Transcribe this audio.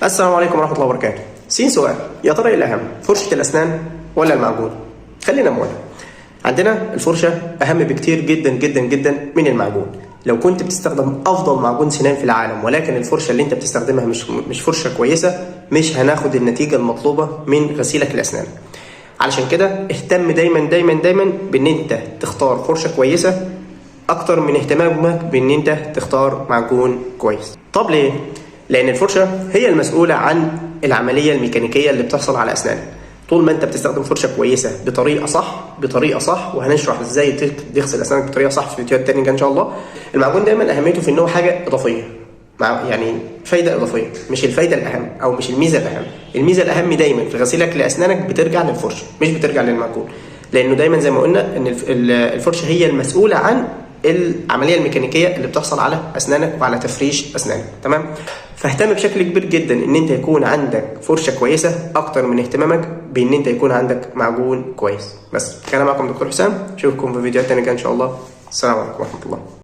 السلام عليكم ورحمة الله وبركاته. سين سؤال، يا ترى ايه الأهم، فرشة الأسنان ولا المعجون؟ خلينا نقول عندنا الفرشة أهم بكتير جدا جدا جدا من المعجون. لو كنت بتستخدم أفضل معجون سنان في العالم ولكن الفرشة اللي أنت بتستخدمها مش فرشة كويسة، مش هناخد النتيجة المطلوبة من غسيلك لأسنانك. علشان كده اهتم دايما دايما دايما بإن أنت تختار فرشة كويسة اكتر من اهتمامك بان انت تختار معجون كويس. طب ليه؟ لان الفرشة هي المسؤولة عن العملية الميكانيكية اللي بتحصل على اسنانك. طول ما انت بتستخدم فرشه كويسة بطريقة صح، بطريقة صح، وهنشرح ازاي تغسل اسنانك بطريقة صح في فيديوهات تانية ان شاء الله. المعجون دايما اهميته في ان هو حاجة اضافية، مع يعني فايده اضافية، مش الفايدة الاهم او مش الميزة الاهم. الميزة الاهم دايما في غسيلك لاسنانك بترجع للفرشه مش بترجع للمعجون، لانه دايما زي ما قلنا ان الفرشة هي المسؤولة عن العملية الميكانيكية اللي بتحصل على اسنانك وعلى تفريش اسنانك. تمام؟ فاهتم بشكل كبير جدا ان انت يكون عندك فرشه كويسة اكتر من اهتمامك بان انت يكون عندك معجون كويس. بس كان معكم دكتور حسام، اشوفكم في فيديوهات تانية ان شاء الله. السلام عليكم ورحمة الله.